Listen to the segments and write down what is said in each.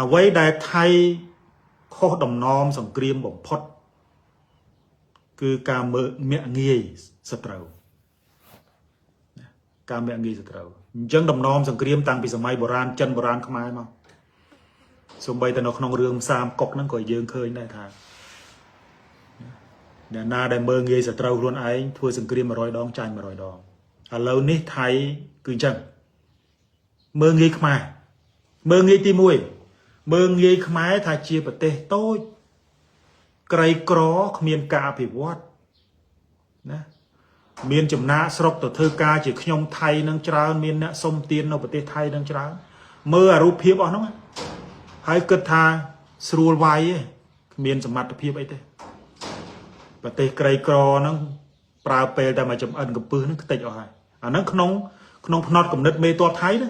អ្វីដែលថៃខុសដំណំសង្គ្រាមបំផុតគឺការមើលមាក់ងាយសត្រូវការមាក់ងាយសត្រូវអញ្ចឹងដំណំសង្គ្រាមតាំងពីសម័យបុរាណចិនបុរាណខ្មែរមកសូម្បីតែនៅក្នុងរឿងសាមកុកហ្នឹងក៏យើងឃើញដែរថាអ្នកណាដែលមើលងាយសត្រូវខ្លួនឯងធ្វើសង្គ្រាម100ដងចាញ់100ដងឥឡូវនេះថៃគឺអញ្ចឹងមើលងាយខ្មែរមើលងាយទី1មើលងាយខ្មែរថាជាប្រទេសតូចក្រីក្រគ្មានការអភិវឌ្ឍណាមានចំណាកស្រុកទៅធ្វើការជាខ្ញុំថៃនឹងច្រើនមានអ្នកសុំទាននៅប្រទេសថៃនឹងច្រើនមើលអារូបភាពអស់ហ្នឹងហើយគិតថាស្រួលវាយឯងគ្មានសមត្ថភាពអីទេប្រទេសក្រីក្រហ្នឹងប្រើពេលតែមកចំអិនកំពឹសហ្នឹងខ្ទេចអស់ហើយអាហ្នឹងក្នុងក្នុងផ្នត់គំនិតមេតបថៃណា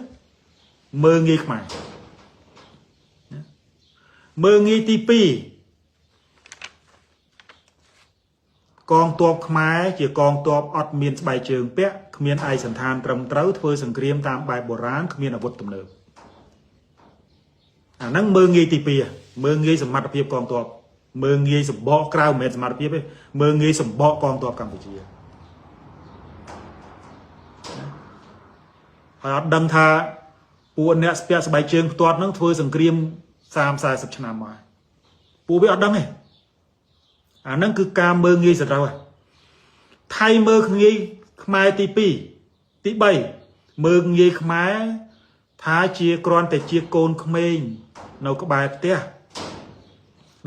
មើលងាយខ្មែរមើលងាយទី2កងទ័ពខ្មែរជាកងទ័ពអត់មានស្បែកជើងពាក់គ្មានឯកសណ្ឋានត្រឹមត្រូវធ្វើសង្គ្រាមតាមបែបបុរាណគ្មានអាវុធទំនើបអាហ្នឹងមើលងាយទី2មើលងាយសមត្ថភាពកងទ័ពមើលងាយសម្បកក្រៅមិនមែនសមត្ថភាពទេមើលងាយសម្បកកងទ័ពកម្ពុជាហើយអត់ដឹងថាពួកអ្នកស្ពាក់ស្បែកជើងផ្ទាត់ហ្នឹងធ្វើសង្គ្រាម30 40ឆ្នាំមកពួកវាអត់ដឹងទេអាហ្នឹងគឺការមើលងាយសត្រូវថៃមើលងាយខ្មែរទី2ទី3មើលងាយខ្មែរថាជាគ្រាន់តែជាកូនក្មេងនៅក្បែរផ្ទះ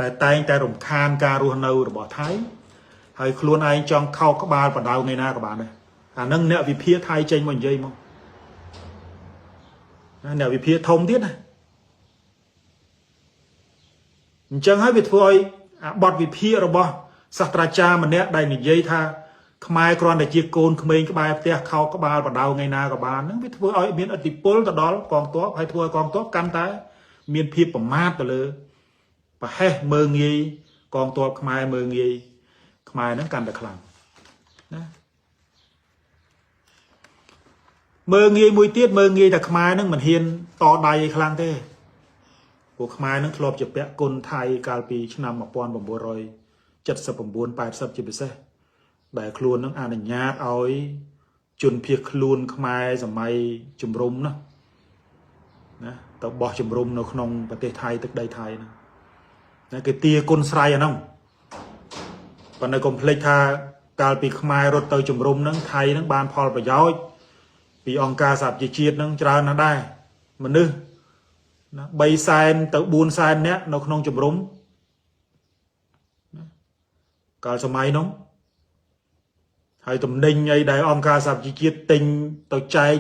ដែលតែងតែរំខានការរស់នៅរបស់ថៃហើយខ្លួនឯងចង់ខោកក្បាលបដៅថ្ងៃណាក៏បានដែរអាហ្នឹងអ្នកវិភាគថៃចេញមកនិយាយមកអ្នកវិភាគធំទៀតណាអញ្ចឹងហើយវាធ្វើឲ្យអាបទវិភាគរបស់សាស្ត្រាចារ្យម្នាក់ដែលនិយាយថាខ្មែរគ្រាន់តែជាកូនក្មេងក្បែរផ្ទះខោកក្បាលបដៅថ្ងៃណាក៏បានហ្នឹងវាធ្វើឲ្យមានឥទ្ធិពលទៅដល់កងទ័ពហើយធ្វើឲ្យកងទ័ពកាន់តែមានភាពប្រមាថទៅលើប្រហែសមើលងាយកងទ័ពខ្មែរមើលងាយខ្មែរហ្នឹងកាន់តែខ្លាំងណាមើលងាយមួយទៀតមើលងាយតែខ្មែរហ្នឹងមិនហ៊ានតដៃឲ្យខ្លាំងទេពួកខ្មែរហ្នឹងធ្លាប់ជាពាក់គុណថៃកាលពីឆ្នាំ1979 80ជាពិសេសដែលខ្លួននឹងអនុញ្ញាតឲ្យជនភៀសខ្លួនខ្មែរសម័យជំរុំណាណាទៅបោះជំរុំនៅក្នុងប្រទេសថៃទឹកដីថៃណាណាគេទាគុណស្រ័យអាហ្នឹងប៉ុន្តែកុំភ្លេចថាកាលពីខ្មែររត់ទៅជំរុំហ្នឹងថៃហ្នឹងបានផលប្រយោជន៍ពីអង្គការសហប្រជាជាតិហ្នឹងច្រើនណាស់ដែរមនុស្សណា3សែនទៅ4សែននាក់នៅក្នុងជំរុំណាកាលសម័យនោះហើយតំណែងអីដែលអង្គការសហប្រជាជាតិទិញទៅចែក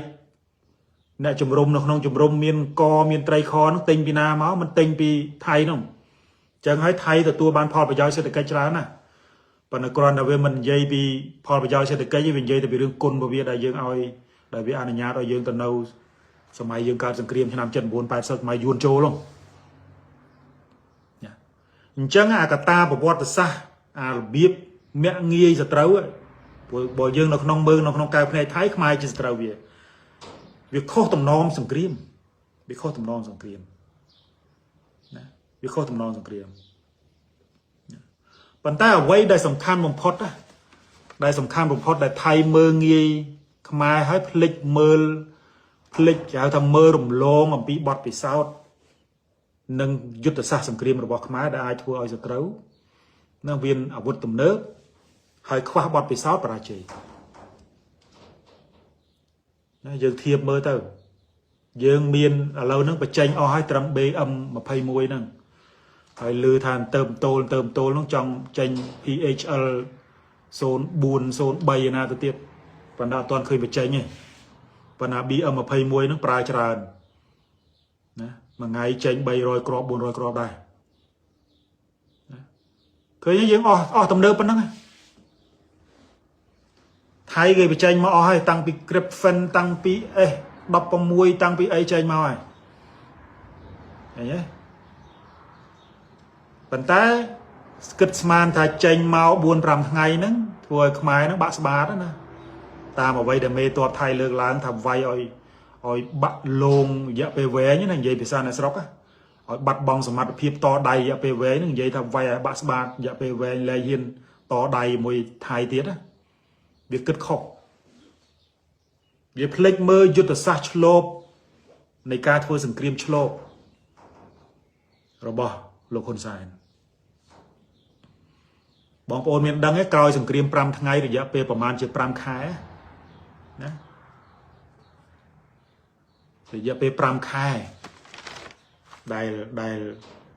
អ្នកជំរុំនៅក្នុងជំរុំមានកមានត្រីខនោះទិញពីណាមកមិនទិញពីថៃនោះអញ្ចឹងហើយថៃទទួលបានផលប្រយោជន៍សេដ្ឋកិច្ចច្រើនណាស់ប៉ុន្តែគ្រាន់តែវាមិននិយាយពីផលប្រយោជន៍សេដ្ឋកិច្ចទេវានិយាយតែពីរឿងគុណរបស់វាដែលយើងឲ្យដែលវាអនុញ្ញាតឲ្យយើងទៅនៅសម័យយើងកើតសង្គ្រាមឆ្នាំ79 80សម័យយួនចូលនោះអញ្ចឹងអាកតាប្រវត្តិសាស្ត្រអារបៀបមាក់ងាយសត្រូវព្រោះបើយើងនៅក្នុងមើងនៅក្នុងកែវភ្នែកថៃខ្មែរជាសត្រូវវាវាខុសតំណមសង្គ្រាមវាខុសតំណមសង្គ្រាមណាវាខុសតំណមសង្គ្រាមប៉ុន្តែអ្វីដែលសំខាន់បំផុតណាដែលសំខាន់បំផុតដែលថៃមើលងាយខ្មែរហើយភ្លេចមើលភ្លេចគេហៅថាមើលរំលងអំពីបទពិសោធន៍និងយុទ្ធសាស្ត្រសង្គ្រាមរបស់ខ្មែរដែលអាចធ្វើឲ្យសត្រូវនឹងមានអាវុធទំនើបហើយខ្វះបទពិសោធន៍បរាជ័យណាយើងធៀបមើលទៅយើងមានឥឡូវហ្នឹងបញ្ចេញអស់ហើយត្រឹម BM 21ហ្នឹងហើយឮថាទៅតូលទៅតូលហ្នឹងចង់ចេញ PHL 04 03ណាទៅទៀតប៉ុន្តែអត់ទាន់ឃើញបញ្ចេញទេប៉ុន្តែ BM 21ហ្នឹងប្រើច្រើនណាមួយថ្ងៃចេញ300គ្រាប់400គ្រាប់ដែរណាឃើញយើងអស់អស់ទំនើបប៉ុណ្ណឹងថៃគេបញ្ចេញមកអស់ហើយតាំងពី Gripen តាំងពី S 16តាំងពីអីចេញមកហើយឃើញទេប៉ុន្តែគិតស្មានថាចេញមក4 5ថ្ងៃហ្នឹងធ្វើឲ្យខ្មែរហ្នឹងបាក់ស្បាតណាតាមអ្វីដែលមេតបថៃលើកឡើងថាវាយឲ្យឲ្យបាក់លងរយៈពេលវែងណានិយាយភាសាអ្នកស្រុកឲ្យ ឲ្យបាត់បង់សមត្ថភាពតដៃរយៈពេលវែងហ្នឹងនិយាយថាវាយឲ្យបាក់ស្បាតរយៈពេលវែងលែងហ៊ានតដៃមួយថៃទៀតណាវាគិតខុសវាភ្លេចមើលយុទ្ធសាស្ត្រឆ្លបនៃការធ្វើសង្គ្រាមឆ្លបរបស់លោកហ៊ុនសែនបងប្អូនមានដឹងទេក្រោយសង្គ្រាម5ថ្ងៃរយៈពេលប្រហែលជា5ខែណារយៈពេល5ខែដែលដែល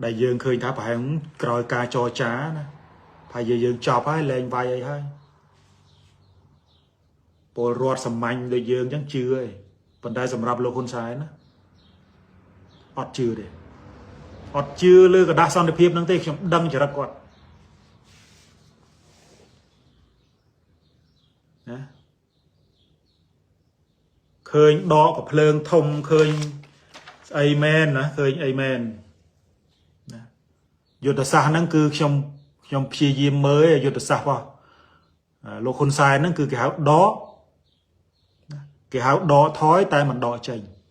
ដែលយើងឃើញថាប្រហែលក្រោយការចរចាណាប្រហែលយើងចប់ហើយលែងវាយអីហើយពលរដ្ឋសាមញ្ញដូចយើងអញ្ចឹងជឿឯងប៉ុន្តែសម្រាប់លោកហ៊ុនសែនណាអត់ជឿទេអត់ជឿលើក្រដាសសន្តិភាពហ្នឹងទេខ្ញុំដឹងចរិតគាត់ណាឃើញដកកភ្លើងធំឃើញស្អីមែនណាឃើញអីមែនណាយុទ្ធសាស្ត្រហ្នឹងគឺខ្ញុំខ្ញុំព្យាយាមមើលយុទ្ធសាស្ត្ររបស់លោកហ៊ុនសែនហ្នឹងគឺគេហៅដកគេហៅដកថយតែមិនដកចេញ។